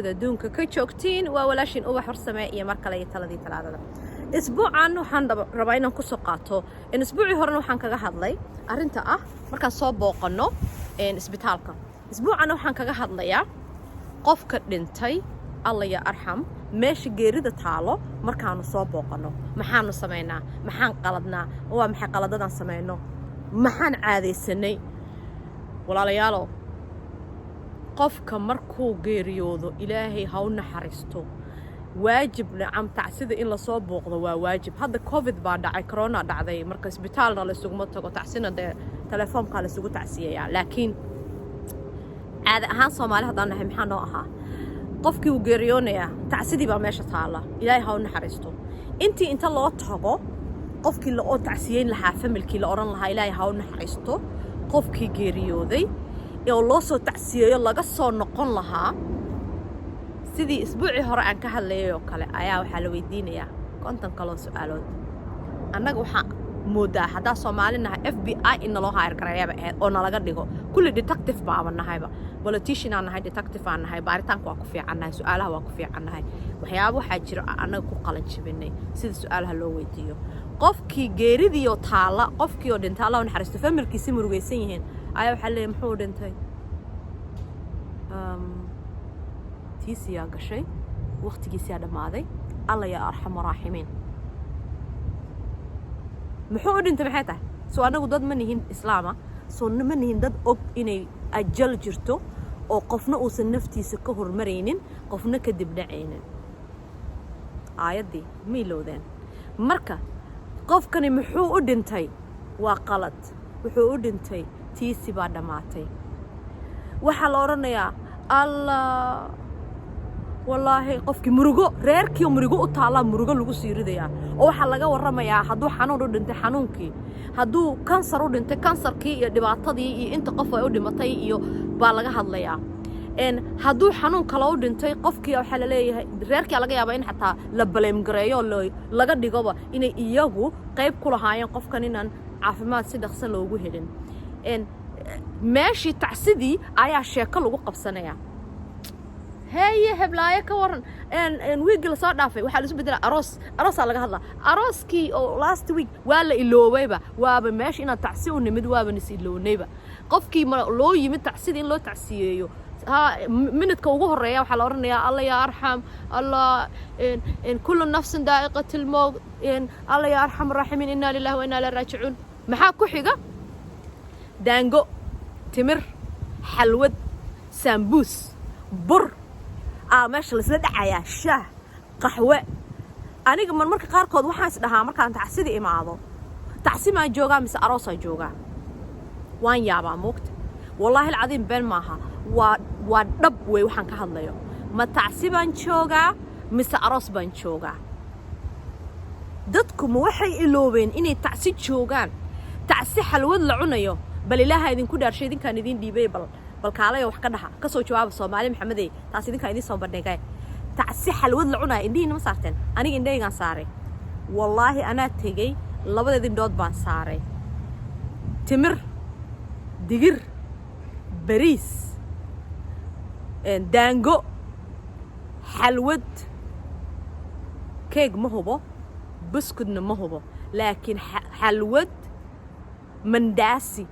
Adduunka ka joogtiin, waa walaashiin Ubax Warsame iyo mar kale iyo taladii Talaadada. Isbuucan waxaan rabaa inaan kusoo qaato, isbuucii horena waxaan kaga hadlay arrinta ah markaan soo booqanno isbitaalka. Isbuucanna waxaan kaga hadlayaa qofka dhintay, Alla ya arxam, meesha geerida taalo markaanu soo booqanno maxaanu samaynaa? Maxaan qaladnaa? Waa maxay qaladadaan samayno? Maxaan caadaysanay? Walaalayaalow, qofka markuu geeriyoodo, Ilaahay ha u naxariisto, waajib nacam tacsida in lasoo booqdo waa waajib. Hadda COVID baa dhacay, corona dhacday, marka isbitaalna laysuguma tago, tacsina dee telefoonkaa laysugu tacsiyayaa. Laakiin caadi ahaan Soomaali haddaan nahay, maxaa noo ahaa? Qofkii wuu geeriyoonayaa, tacsidii baa meesha taalla, Ilaahay ha u naxariisto. Intii inta loo tago qofkii laoo tacsiyeyn lahaa, familkii la odhan lahaa Ilaahay ha u naxariisto qofkii geeriyooday, oo loo soo tacsiyeeyo, laga soo noqon lahaa, sidii isbuucii hore aan ka hadlayay oo kale, ayaa waxaa la weydiinayaa 50 kaloo su-aalood. Annaga waxaa moodaa haddaa Soomaali nahay FBI in naloo hire gareeyaba ahayd oo nalaga dhigo kulli detective baaba nahayba. Politician aan nahay, detective aan nahay, baaritaanka waa ku fiican nahay, su-aalaha waa ku fiican nahay. Waxyaaba waxaa jira annaga ku qalan jibinay sida su-aalaha loo weydiiyo. Qofkii geeridiioo taalla, qofkii oo dhintay, Allah u naxariisto, familkiisi murugaysan yihiin, ayaa waxaa leeyahy: "Muxuu dhintay?" Tiisiyaa gashay, waqtigiisiyaa dhammaaday, Alla yaa arxamu raaximiin. Muxuu u dhintay? Maxay tahay? Soo annagu dad ma nihin islaama? Soo ma nihin dad og inay ajal jirto oo qofna uusan naftiisa ka hormaraynin, qofna kadib dhacaynin? Aayaddii ma ilowdeen? Marka qofkani muxuu u dhintay waa qalad. Wuxuu u dhintay tiisi baa dhammaatay. Waxaa la odhanayaa, "Allah, wallaahi qofkii murugo." Reerkii murugo u taallaa murugo lagu sii ridayaa, oo waxaa laga warramayaa hadduu xanuun u dhintay xanuunkii, hadduu kansar u dhintay kansarkii iyo dhibaatadii iyo inta qof ay u dhimatay iyo baa laga hadlayaa. Hadduu xanuun kale u dhintay qofkii, waxaa la leeyahay reerkii laga yaabaa in xataa la blame gareeyo, laga dhigoba inay iyagu qayb ku lahaayeen qofkan inaan caafimaad si dhaqso loogu helin. Meeshii tacsidii ayaa sheeko lagu qabsanayaa: "Heeye, heblaayo ka waran wiiggii lasoo dhaafay?" Waxaa laisu bedelaa aroos, aroosaa laga hadlaa. Arooskii oo last week waa la iloobayba. Waaba meesha inaad tacsi u nimid, waaba nis ilownayba qofkii ma loo yimid tacsidii in loo tacsiyeeyo. Ha minidka ugu horeeya waxaa la odhanayaa: "Alla yaa arxam, Allah, kullu nafsin daa'iqat lmowt, Alla yaa arxam raaximiin, inaa lillahi wa inaa ilaihi raajicuun." Maxaa ku xiga? Daango, timir, xalwad, saambuus, bur aa meesha laisla dhacayaa, shaah, qaxwe. Aniga marmarka qaarkood waxaan is dhahaa markaan tacsida imaado, tacsi maan joogaa mise aroosaa joogaa? Waan yaabaa, moogta. Wallaahi alcadiim, been maaha, waa dhab wey waxaan ka hadlayo. Ma tacsi baan joogaa mise aroos baan joogaa? Dadku ma waxay iloobeen inay tacsi joogaan? Tacsi xalwad la cunayo, bal Ilaaha idinku dhaarshay, idinkaan idiin dhiibay, bal kaalayo wax ka dhaha, ka soo jawaaba. Soomaali Maxamedey, taas idinkaan idiin soo bandhigay. Tacsi xalwad la cunaya indhihiina ma saarteen? Aniga indhahaygaan saaray. Wallaahi anaa tegey, labadeed indhood baan saaray. Timir, digir, bariis, daango, xalwad, keeg ma hubo, buskudna ma hubo, laakiin xalwad, mandaasi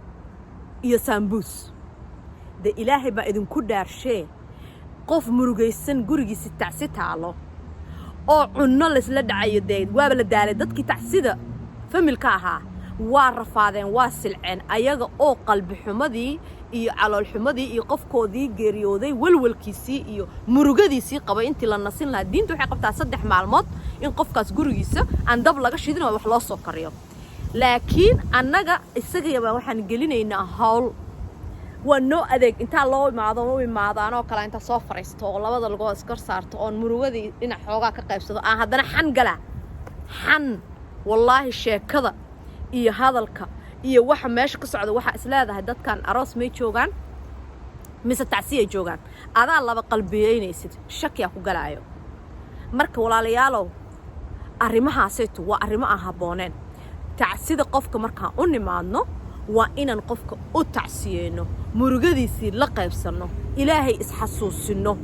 iyo saambuus. De Ilaahay baa idinku dhaarshee, qof murugaysan gurigiisi tacsi taalo oo cunno laysla dhacayo, dee waaba la daalay. Dadkii tacsida familka ahaa waa rafaadeen, waa silceen, ayaga oo qalbi xumadii iyo caloolxumadii iyo qofkoodii geeriyooday walwalkiisii iyo murugadiisii qabay. Intii la nasin lahaa, diinta waxay qabtaa 3 maalmood in qofkaas gurigiisa aan dab laga shidin oo wax loo soo kariyo. Laakiin annaga isagayabaa waxaan gelinaynaa hawl. Waa noo adeeg intaa loo imaado, u imaadaanoo kale intaa soo fariisto oo labada lugood iskor saarto oon murugadii dhinac xoogaa ka qaybsado, aan haddana xan galaa, xan. Wallaahi sheekada iyo hadalka iyo waxa meesha ka socda, waxaa is leedahay dadkan aroos may joogaan mise tacsiyay joogaan? Adaa laba qalbiyeynaysid, shakiyaa ku galaayo. Marka walaalayaalow, arrimahaasaytu waa arrimo aan habbooneen. Tacsida qofka markaan u nimaadno, waa inaan qofka u tacsiyeyno, murugadiisii la qaybsanno, Ilaahay isxasuusinno.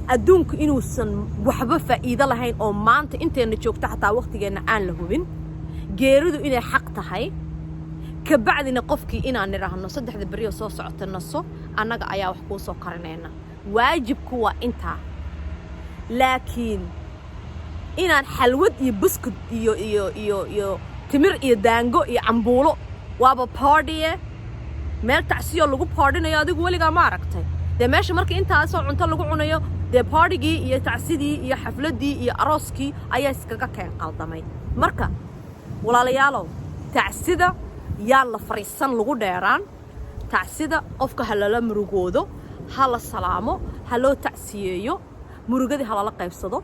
Adduunku inuusan waxba faa'iido lahayn oo maanta inteenna joogto xataa waqtigeenna aan la hubin, geeridu inay xaq tahay. Kabacdina qofkii inaan nidhaahno, "Saddexda berioo soo socota naso, annaga ayaa wax kuu soo karinayna." Waajibku waa intaa. Laakiin inaan xalwad iyo buskud iyo timir iyo daango iyo cambuulo, waaba party-ye, meel tacsiyoo lagu party-nayo adigu weligaa ma aragtay? Dee meesha markii intaasoo cunto lagu cunayo, dee party-gii iyo tacsidii iyo xafladdii iyo arooskii ayaa iskaga keen qaldamay. Marka walaalayaalow, tacsida yaan la fariisan lagu dheeraan. Tacsida qofka ha lala murugoodo, ha la salaamo, ha loo tacsiyeeyo, murugadii ha lala qaybsado,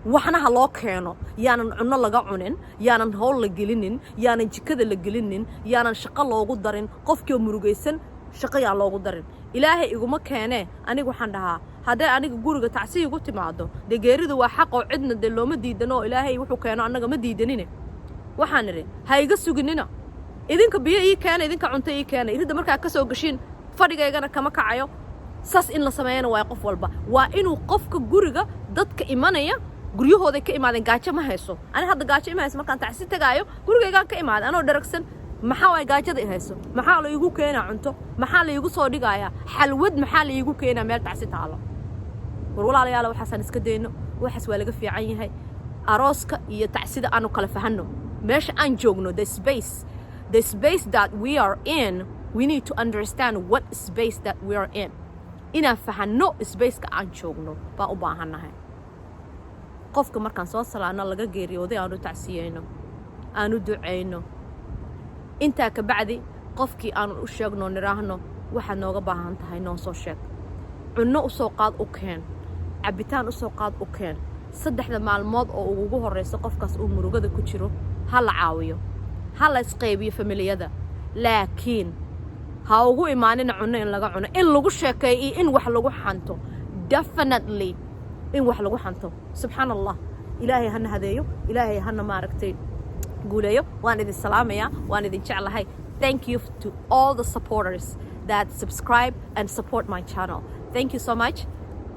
waxna ha loo keeno. Yaanan cunno laga cunin, yaanan howl la gelinin, yaanan jikada la gelinin, yaanan shaqo loogu darin. Qofkii oo murugaysan shaqo yaan loogu darin. Ilaahay iguma keenee, aniga waxaan dhahaa, hadday aniga guriga tacsi igu timaado, dee geeridu waa xaq oo cidna dee looma diidano oo Ilaahay wuxuu keeno annaga ma diidanine, waxaan idhi, ha iga suginina. Idinka biyo ii keena, idinka cunto ii keena, iridda markaa ka soo gashiin fadhigaygana kama kacayo. Saas in la sameeyana waa qof walba waa inuu qofka guriga dadka imanaya guryahooday ka imaadeen, gaajo ma hayso. Ani hadda gaajo ima hayso. Markaan tacsi tagaayo gurigaygaan ka imaaday anoo dharagsan. Maxaa waay gaajada i hayso? Maxaa la iigu keenaa cunto? Maxaa la iigu soo dhigayaa xalwad? Maxaa la iigu keenaa meel tacsi taalo? War walaalayaala, waxaasaan iska dayno. Waxaas waa laga fiican yahay. Arooska iyo tacsida aanu kala fahanno. Meesha aan joogno, the space that we are in, we need to understand what space that we are in. Inaan fahanno spaceka aan joogno baan u baahannahay. Qofka markaan soo salaano laga geeriyooday, aanu tacsiyeyno, aanu ducayno. Intaa ka bacdi qofkii aanu u sheegno, nidhaahno, "Waxaad nooga baahan tahay noo soo sheeg." Cunno u soo qaad, u keen cabitaan, u soo qaad, u keen. Saddexda maalmood oo ugu horrayso qofkaas uu murugada ku jiro ha la caawiyo, ha la isqaybiyo familiyada. Laakiin ha ugu imaanina cunno in laga cuno, in lagu sheekeeyo iyo in wax lagu xanto. Definitely in wax lagu xanto. Subxaan Allah. Ilaahay hana hadeeyo, Ilaahay hana maaragtay guuleeyo. Waan idin salaamayaa, waan idin jeclahay. Thank you to all the supporters that subscribe and support my channel. Thank you so much.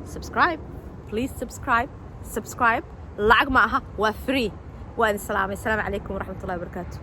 Subscribe, please, subscribe, subscribe. Lacag ma aha, waa free. Waa idin salaamay. Asalaamu calaykum waraxmatullahi wabarakaatu.